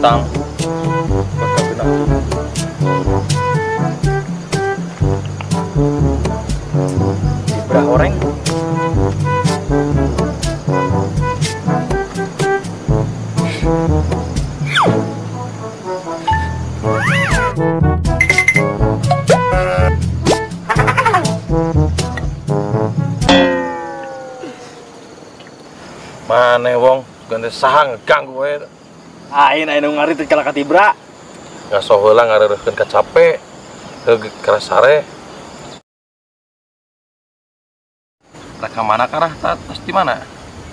Tang. Bakal Ibrah horeng. Maneh wong ganti saha ngeganggu we. Ain anu ngarit kalah ka Tibra. Ngaso heula ngareureurkeun ka cape. Heuh keras sare. Rek ka mana karah tas di mana?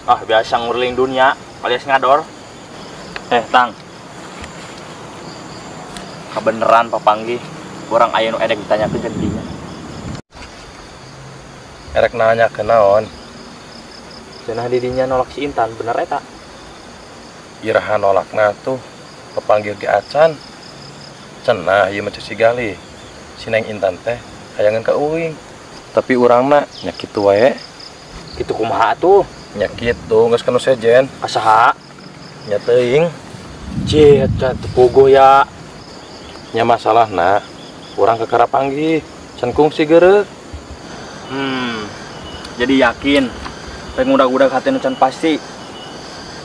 Ah biasa ngurling dunia alias ngador. Tang. Kabeneran papanggih urang aya nu edek ditanyakeun ka dinya. Erek nanya ke naon? Cenah didinya nolak si Intan, bener eta? Iraha nolakna tuh pepanggil ge acan. Cenah ieu mah si Galih. Si Neng Intan teh hayangeun ka uing. Tapi urangna nya kitu wae. Kitu kumaha atuh? Nya kitu geus kanu sejen. Ka saha? Nya teuing. Cih, eta teu puguh ya. Nya masalahna urang kakara panggih, can kungsi geureuh. Jadi yakin rek ngudag-udag hate nu can pasti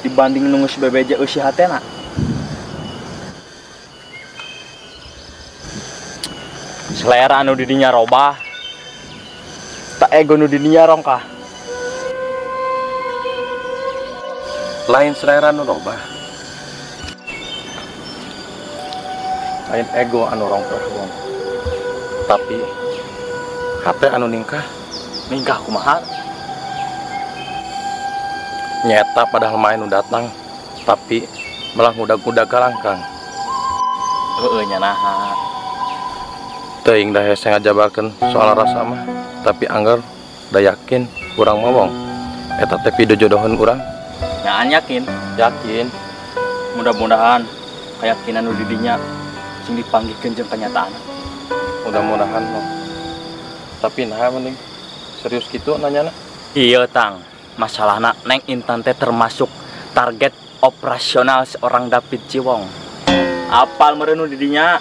dibanding nu geus bebeja eusi hatena. Selera anu didinya robah, tak ego nu didinya rongkah. Lain selera nu robah, lain ego anu rongkah wong, tapi hate anu ningkah. Ningkah kumaha? Nyeta padahal main nu datang, tapi malah ngudag-ngudag kalangkang. Heeh nya naha. Teuing da hese ngajabarkeun soal rasa mah, tapi anggar da yakin urang mah wong. Eta teh pido jodoheun urang. Nyaan yakin? Yakin. Mudah-mudahan keyakinan nu didinya sing dipanggihkeun jeung kenyataan. Mudah-mudahan mah. Tapi naha mending serius kitu nanyana? Iya Tang. Masalahna Neng Intan teh termasuk target operasional seorang David Ciwong. Apal meureun nu didinya?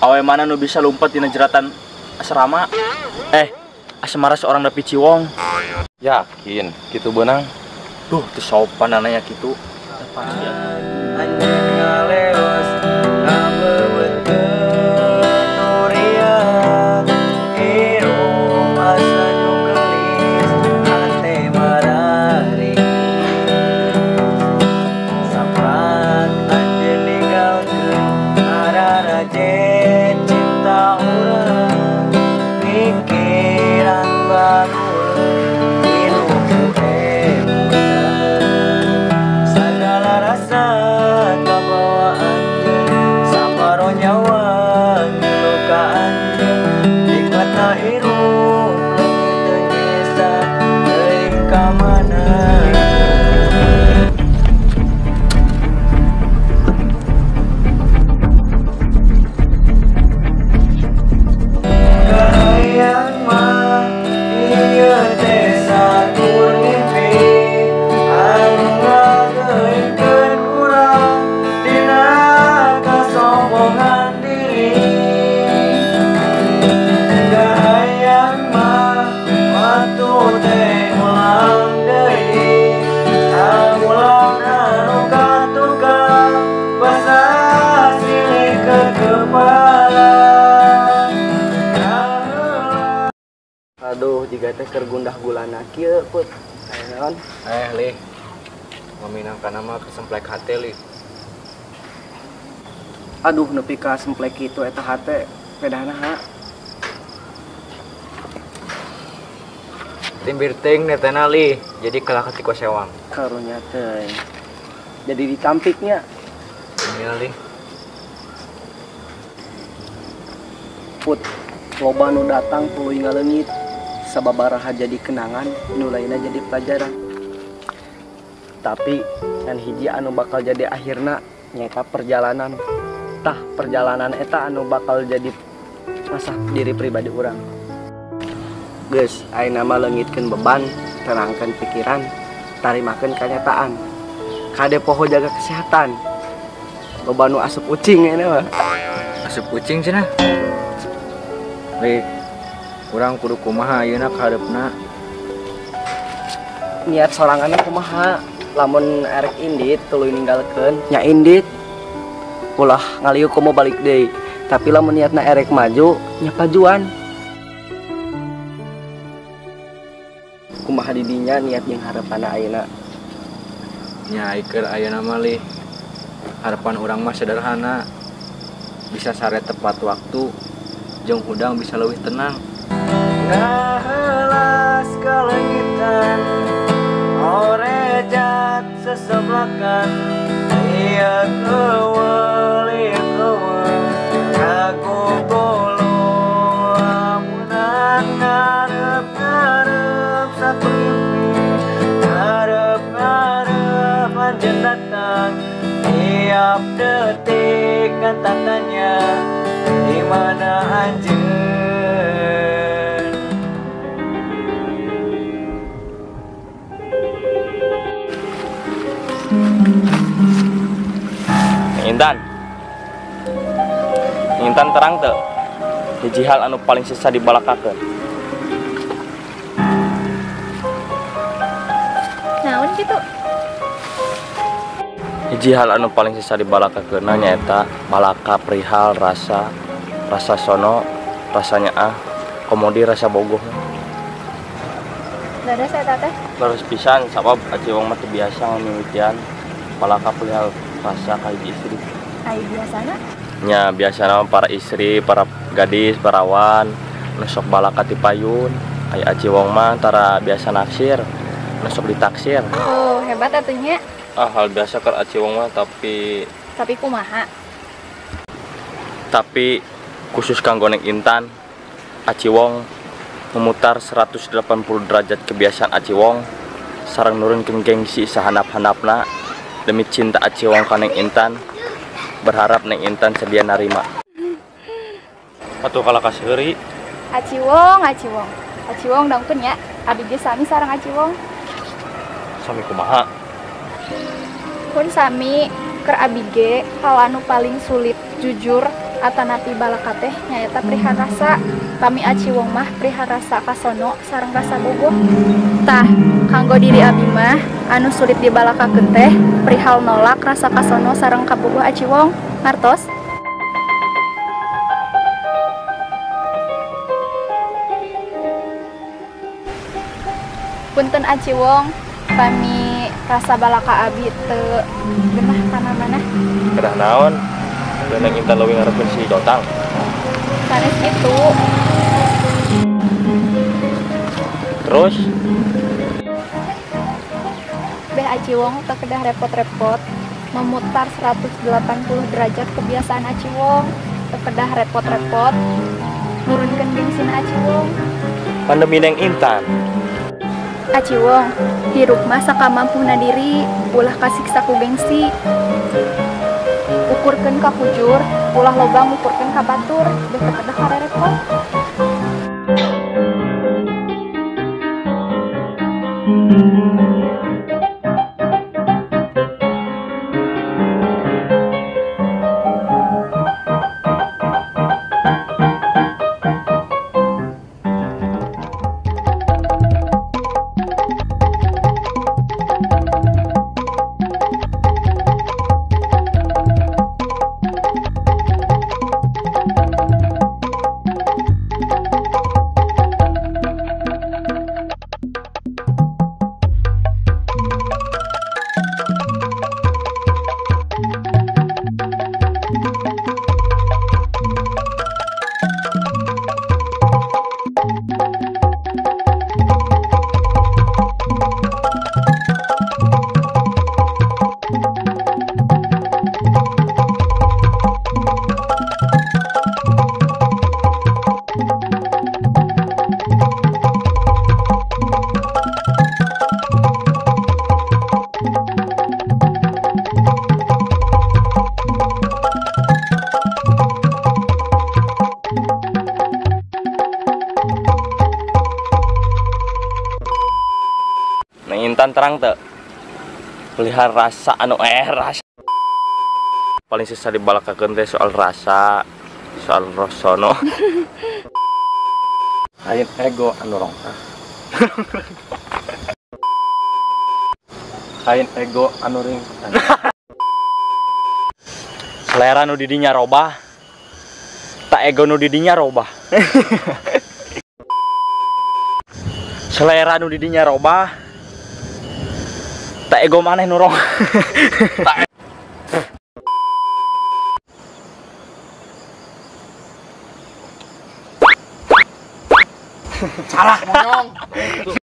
Awe mana nu bisa lompat dina jeratan asrama? Asmara seorang David Ciwong. Yakin kitu beunang? Duh, teu sopan nanya kitu. Aduh, jiga teh keur gundah gulana kieu put. Aya naon? Lih. Ngaminangkan nama kesemplek hate lih. Aduh, nepi ka semplek kitu eta hate pedahna ha. Timbir ting netena lih, jadi kalah ka sewang. Karunya teh. Jadi ditampiknya. Iya lih. Put, loba nu datang tuluy ngaleungit. Sababaraha jadi kenangan, nu lainna jadi pelajaran. Tapi ngan hiji anu bakal jadi akhirna nyaeta perjalanan. Tah perjalanan eta anu bakal jadi masa diri pribadi urang. Geus, ayeuna mah leungitkeun beban, tenangkeun pikiran, tarimakeun kenyataan. Kade poho jaga kesehatan. Loba nu asup ucing ini mah. Asup ucing cenah. Lih, urang kudu kumaha ayeuna kahareupna. Niat soranganna kumaha? Lamun erek indit tuluy ninggalkeun, nya indit. Ulah ngalieu komo balik deui. Tapi lamun niatna erek maju, nya pajuan. Kumaha didinya niat jeung harepanna ayeuna? Nya keur ayeuna mah lih. Harapan urang mah sederhana. Bisa sare tepat waktu, jeung hudang bisa leuwih tenang. Ngahelas kalengitan, orejat seseblakan, ieu keuweul ieu keuweul, aku bolu amunan ngarep-ngarep sakumpi, ngarep-ngarep anjeun datang, tiap detik kan tanya di mana anjeun. Intan. Intan terang teu? Hiji hal anu paling sesah dibalakakeun. Naon kitu? Hiji hal anu paling sesah dibalakakeun nyaeta balaka perihal rasa, rasa sono, rasanya ah, komodi rasa bogoh. Leres eta teh? Leres pisan sabab aci wong mah teu biasa ngamimitian balaka perihal rasa ka hiji istri. Ai biasana? Nya biasana mah para istri, para gadis, parawan nu sok balaka ti payun. Ai aci wong mah tara biasa naksir, nu sok ditaksir. Oh, hebat atuh nya. Ah, hal biasa keur aci wong mah tapi kumaha? Tapi khusus kanggo Neng Intan, Aci Wong memutar 180 derajat kebiasaan Aci Wong sareng nurunkeun gengsi sahanap-hanapna demi cinta Aci Wong ka Neng Intan, berharap Neng Intan sedia narima. Atuh kalah kaseuri. Aci Wong, Aci Wong. Aci Wong dongkeun nya, abi ge sami sareng Aci Wong. Sami kumaha? Pun sami keur abi ge hal anu paling sulit jujur atanapi balaka teh nyaeta perihal rasa. Pami Aci Wong mah perihal rasa kasono sareng rasa bogoh. Tah, kanggo diri abi mah anu sulit dibalakakeun teh perihal nolak rasa kasono sareng kabogoh Aci Wong. Ngartos? Punten Aci Wong, pami rasa balaka abi teu genah kana manah. Kedah naon? Neng Intan leuwih ngarepkeun si Jotang. Sanes kitu. Terus? Beh Aci Wong teu kedah repot-repot memutar 180 derajat kebiasaan Aci Wong, teu kedah repot-repot nurunkeun gengsina Aci Wong. Pandemi Neng Intan. Aci Wong, hirup mah sakamampuna diri, ulah kasiksa ku gengsi. Ukurkeun ka kujur, ulah loba ngukurkeun ka batur, beh teu kedah karerepot. Neng Intan terang teu? Pelihara rasa anu rasa. Paling susah dibalakakeun teh soal rasa, soal rosono. Lain ego anu rongkah. Lain ego anu ring. Selera nu didinya robah, tak ego nu didinya robah. Selera nu didinya robah, tak ego maneh nu rong. Salah monyong.